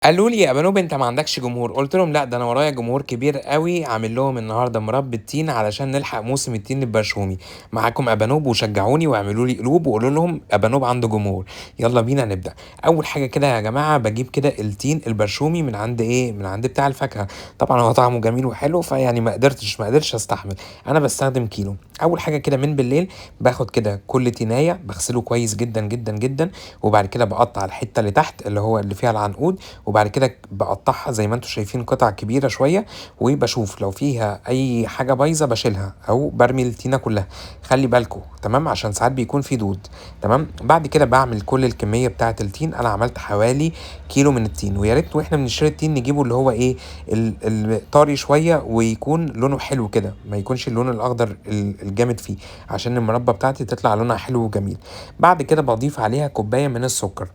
قالوا لي يا بنوب انت ما عندكش جمهور، قلت لهم لا ده انا ورايا جمهور كبير قوي، عامل لهم النهارده مربى التين علشان نلحق موسم التين البرشومي. معاكم ابانوب، وشجعوني واعملوا لي قلوب وقولوا لهم ابانوب عنده جمهور. يلا بينا نبدا. اول حاجة كده يا جماعة بجيب كده التين البرشومي من عند ايه، من عند بتاع الفاكهة. طبعا هو طعمه جميل وحلو، فيعني ما قدرتش استحمل. انا بستخدم كيلو. اول حاجة كده من بالليل باخد كده كل تينايه بغسله كويس جدا جدا جدا، وبعد كده بقطع الحتة اللي تحت اللي هو اللي فيها العنقود، وبعد كده بقطعها زي ما انتم شايفين قطع كبيرة شوية، وبشوف لو فيها اي حاجة بايظة بشيلها او برمي التينه كلها. خلي بالكم تمام، عشان ساعات بيكون في دود. تمام. بعد كده بعمل كل الكمية بتاعه التين. انا عملت حوالي كيلو من التين، ويا ريت واحنا بنشتري التين نجيبه اللي هو ايه الطري شوية ويكون لونه حلو كده، ما يكونش اللون الاخضر الجامد فيه، عشان المربى بتاعتي تطلع لونها حلو وجميل. بعد كده بضيف عليها كوباية من السكر.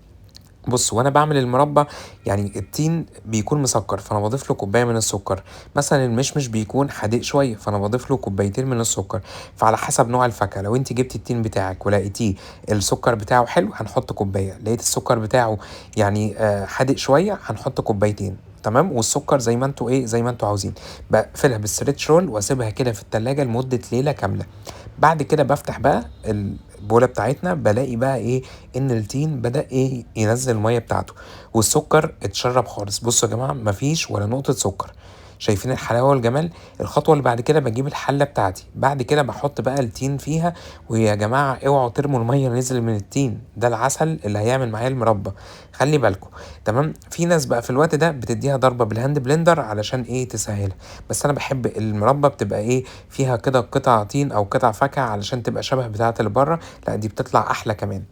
بص وانا بعمل المربى يعني التين بيكون مسكر، فانا بضيف له كوباية من السكر. مثلا المشمش بيكون حادق شوية، فانا بضيف له كوبايتين من السكر. فعلى حسب نوع الفاكهة، لو انت جبتي التين بتاعك ولقيتيه السكر بتاعه حلو هنحط كوباية، لقيت السكر بتاعه يعني حادق شوية هنحط كوبايتين. تمام. والسكر زي ما انتوا ايه، زي ما انتوا عاوزين. بقفلها بال stretch roll واسيبها كده في التلاجة لمدة ليلة كاملة. بعد كده بفتح بقى البوله بتاعتنا، بلاقي بقى ايه، ان التين بدا ايه ينزل المية بتاعته والسكر اتشرب خالص. بصوا يا جماعة مفيش ولا نقطة سكر، شايفين الحلاوة والجمال. الخطوة اللي بعد كده بجيب الحلة بتاعتي، بعد كده بحط بقى التين فيها. ويا جماعة اوعوا ترموا المية اللي نزل من التين ده، العسل اللي هيعمل معايا المربى، خلي بالكم. تمام. في ناس بقى في الوقت ده بتديها ضربه بال hand blender علشان ايه تسهلها، بس انا بحب المربى بتبقى ايه فيها كده قطع تين او قطع فاكهة علشان تبقى شبه بتاعه اللي بره، لا دي بتطلع احلى كمان.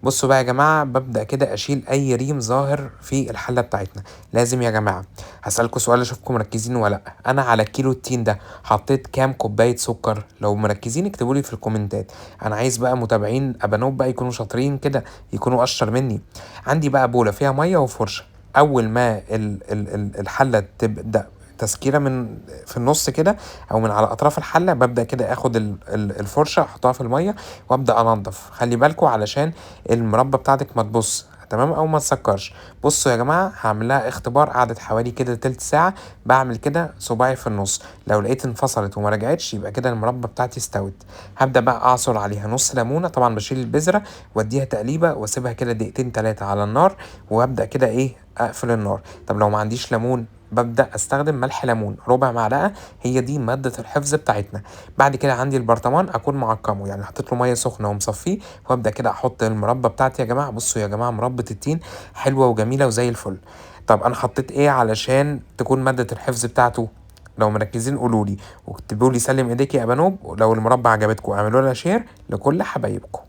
بصوا بقى يا جماعة ببدا كده اشيل اي ريم ظاهر في الحلة بتاعتنا. لازم يا جماعة هسالكم سؤال اشوفكم مركزين ولا لا. انا على كيلو التين ده حطيت كام كوباية سكر؟ لو مركزين اكتبوا لي في الكومنتات. انا عايز بقى متابعين ابانوب بقى يكونوا شاطرين كده، يكونوا اشطر مني. عندي بقى بوله فيها مية وفرشه. اول ما الحلة تبدا تسكيره من في النص كده او من على اطراف الحلة، ببدا كده اخد الفرشة احطها في المية وابدا انضف. خلي بالكم علشان المربى بتاعتك ما تبص، تمام، او ما تسكرش. بصوا يا جماعة هعمل لها اختبار، قعدت حوالي كده تلت ساعة، بعمل كده صباعي في النص، لو لقيت انفصلت وما رجعتش يبقى كده المربى بتاعتي استوت. هبدا بقى اعصر عليها نص ليمونه، طبعا بشيل البذرة واديها تقليبه واسيبها كده دقيقتين تلاتة على النار، وابدا كده ايه اقفل النار. طب لو ما عنديش ليمون ببدأ استخدم ملح ليمون ربع معلقة، هي دي مادة الحفظ بتاعتنا. بعد كده عندي البرطمان اكون معقمه، يعني حطيت له مية سخنة ومصفيه، وابدأ كده احط المربى بتاعتي. يا جماعة بصوا يا جماعة مربى التين حلوة وجميلة وزي الفل. طب انا حطيت ايه علشان تكون مادة الحفظ بتاعته؟ لو مركزين قولوا لي واكتبوا لي سلم ايديك يا ابانوب. لو المربى عجبتكم اعملوا لها share لكل حبايبكم.